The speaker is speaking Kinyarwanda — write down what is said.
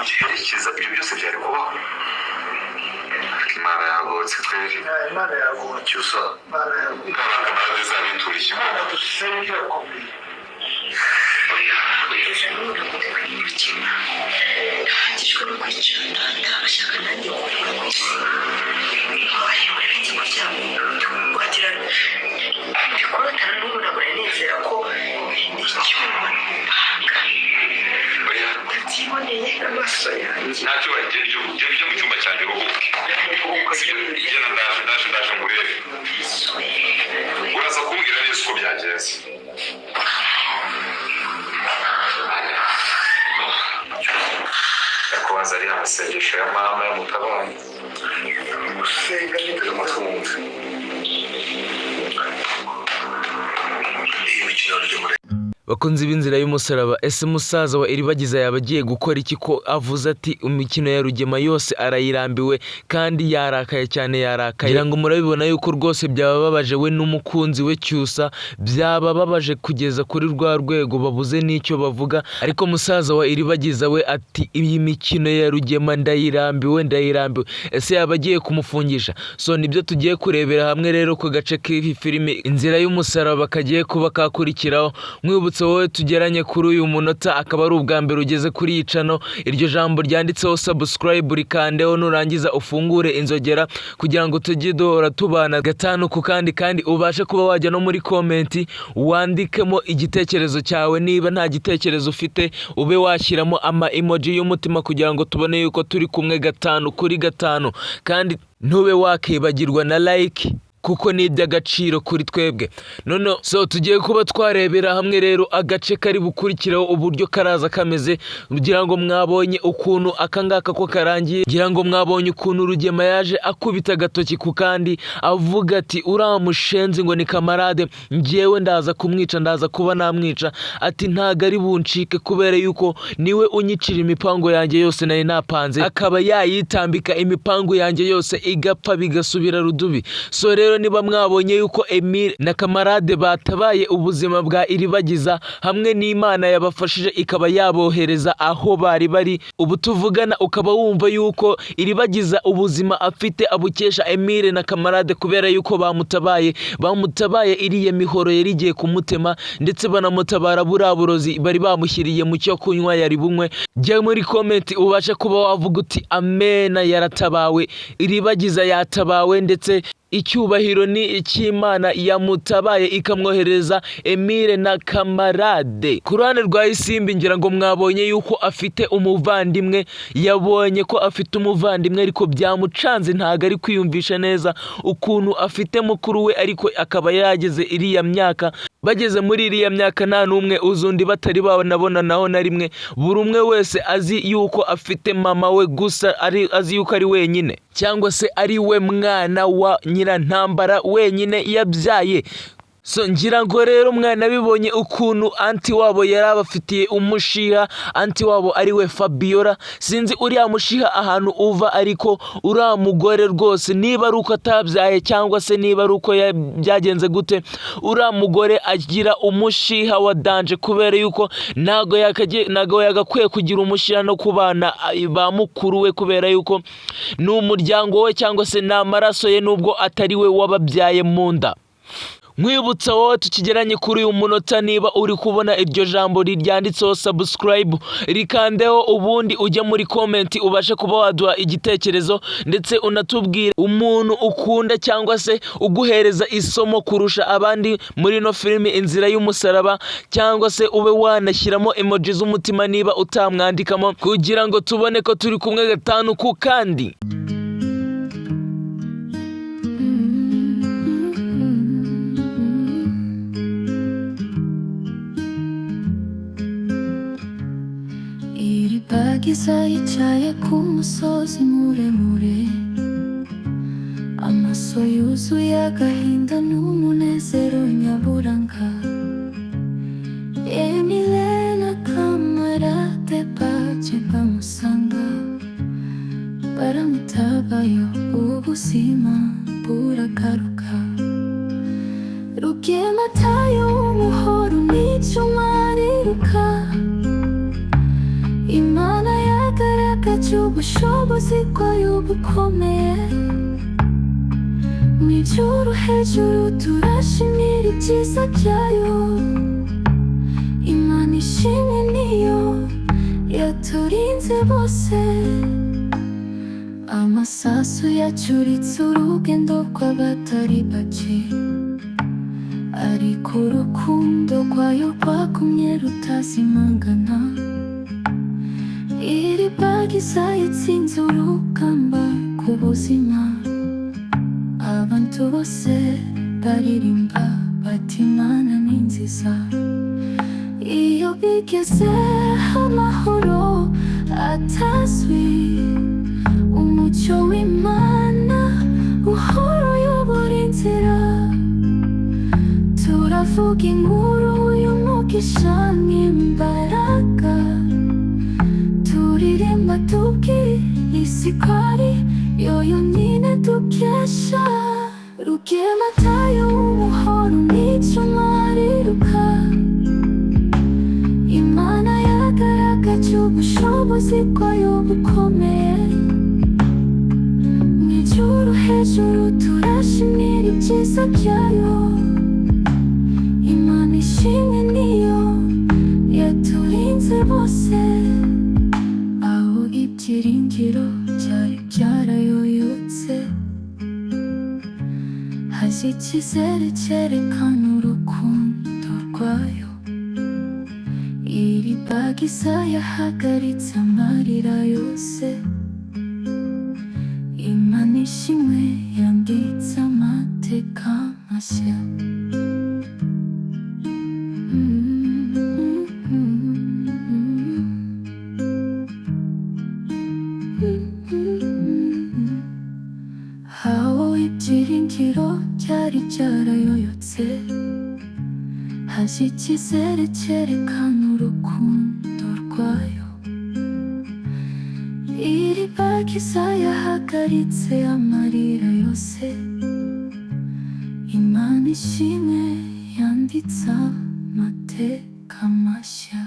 Ugiherekeza, ibyo byose byari kubaho. Ariko Imana yagotse kweri. Imana yagotse. Cyusa. Imana yagotse. N'abakamarade zabituriye. Imana dusenga irakomeye. Kugeza n'ubu ntabwo ndi kwiyubakira, ntahagijwe no kwicara, ntabashaka nanjye kureba ku isi wareba njye kuryama wagira ndi kurotana. N'ubu ntabwo nari nizera ko icyuma n'umupanga Oya. ndabyiboneye n'amaso yanjye. Ntacyo, genda ujye mu cyumba cyanjye uruhuke. Sibyo? Genda, ndaje, ndaje, ndaje ngurebe. Uraza kumbwira neza uko byagenze. Yakubanza ari amasengesho ya mama yamutabaye. Gusenga ni Tega amatwi wumve. Iyi mikino ryo Bakunzi b'inzira y'umusaraba, ese musaza wa Iribagiza yaba agiye gukora iki, ko avuze ati imikino ya Rugema yose arayirambiwe kandi yarakaye cyane, yarakaye? Ngira ngo murabibona yuko rwose byabababaje, we n'umukunzi we Cyusa, byabababaje kugeza kuri rwa rwego babuze n'icyo bavuga. Ariko musaza wa Iribagiza we ati iyi mikino ya Rugema ndayirambiwe, ndayirambiwe. Ese yaba agiye kumufungisha? So nibyo tugiye kurebera hamwe rero ku gace k'iyi filimi Inzira y'Umusaraba kagiye kuba kakurikiraho. Mwibutse wowe tugeranye kuri uyu munota, akaba ari ubwa mbere ugeze kuri iyi channel, iryo jambo ryanditseho subscribe rikandeho, nurangiza ufungure inzogera kugira ngo tujye duhora tubana gatanu ku kandi, kandi ubashe kuba wajya no muri comment wandikemo igitekerezo cyawe. Niba nta gitekerezo ufite, ube washyiramo ama emoji y'umutima kugira ngo tubone yuko turi kumwe gatanu kuri gatanu, kandi ntube wakibagirwa na like kuko ni iby'agaciro kuri twebwe. None so tugiye kuba twarebera hamwe rero agace kari bukurikireho uburyo karaza kameze. Kugira ngo mwabonye ukuntu aka ngaka ko karangiye, ngira ngo mwabonye ukuntu Rugema yaje akubita agatoki ku kandi, avuga ati uriya mushenzi ngo ni Kamarade, njyewe ndaza kumwica, ndaza kuba namwica. Ati ntago ari buncike kubera yuko niwe unyicira imipango yanjye yose nari napanze, akaba yayitambika, imipango yanjye yose igapfa bigasubira rudubi. So rero niba mwabonye yuko Emile na Kamarade batabaye ubuzima bwa Iribagiza hamwe n'Imana yabafashije ikaba yabohereza aho bari bari ubu tuvugana, ukaba wumva yuko Iribagiza ubuzima afite abukesha Emile na Kamarade, kubera yuko bamutabaye, bamutabaye iriya mihoro yari igiye kumutema, ndetse banamutabara buriya burozi bari bamushyiriye mu cyo kunywa yari bunywe. Jya muri comment ubashe kuba wavuga uti amena, yaratabawe, Iribagiza yatabawe, ndetse icyubahiro ni icy'Imana yamutabaye ikamwohereza Emile na Kamarade. Ku ruhande rwa Isimbi, ngira ngo mwabonye yuko afite umuvandimwe, yabonye ko afite umuvandimwe ariko byamucanze, ntabwo ari kwiyumvisha neza ukuntu afite mukuru we ariko akaba yageze iriya myaka, bageze muri iriya myaka nta n'umwe uzi undi, batari banabonanaho na rimwe, buri umwe wese azi yuko afite mama we gusa, ari azi yuko ari wenyine cyangwa se ari we mwana wa Nyirantambara wenyine yabyaye. So ngira ngo rero mwana bibonye ukuntu aunty wabo yari abafitiye umushiha, aunty wabo ari we Fabiola. Sinzi uriya mushiha ahantu uva, ariko uriya mugore rwose, niba ari uko atabyaye cyangwa se niba ari uko byagenze gute, uriya mugore agira umushiha wa danger, kubera yuko ntago yagakwiye kugira umushiha no ku bana ba mukuru we, kubera yuko ni umuryango we cyangwa se ni amaraso ye, nubwo atari we wababyaye mu nda. Nkwibutsa wowe tukigeranye kuri uyu munota, niba uri kubona iryo jambo ryanditseho subscribe, rikandeho, ubundi ujye muri comment ubashe kuba waduha igitekerezo, ndetse unatubwire umuntu ukunda cyangwa se uguhereza isomo kurusha abandi muri ino filimi Inzira y'Umusaraba, cyangwa se ube wanashyiramo emoji z'umutima niba utamwandikamo, kugira ngo tubone ko turi kumwe gatanu ku kandi. Iribagiza yicaye ku musozi muremure, amaso yuzuye agahinda n'umunezero nyaburanga. Emile na Kamarade baje bamusanga, baramutabaye, ubuzima buragaruka. Rugema ataye umuhoro n'icyuma ariruka. Imana yagaragaye. Ubushobozi bwayo bukomeye. Mu ijuru hejuru turashimira ibyiza byayo. Imana ishimwe niyo yaturinze bose. Amasasu yacuritse urugendo rw'abatari bake, ariko urukundo rwayo rwagumye rutazimangana. Iribagiza yatsinze urugamba ku buzima. Abantu bose baririmba bati: "Imana ni nziza." Iyo bigeze amahoro atazwi, umucyo w'Imana uhora uyobora inzira. Turavuga inkuru y'umugisha n'imbaraga, turirimba tubwira isi ko ari yo yonyine dukesha. Rugema tayo umuhoro n'icuma ariruka. Imana yagaragaje ubushobozi bwayo bukomeye. Mu ijuru hejuru turashimira ibyiza byayo. Imana ishimwe niyo yaturinze bose. Aho ibyiringiro byari byarayoyotse, haza icyizere cyerekana urukundo rwayo. Iribagiza yahagaritse amarira yose. Imana ishimwe yanditse amateka mashya. Aho ibyiringiro byari byarayoyotse, haje icyizere cyerekana urukundo rwayo. Iribagiza yahagaritse amarira yose. Imana ishimwe yanditse amateka mashya.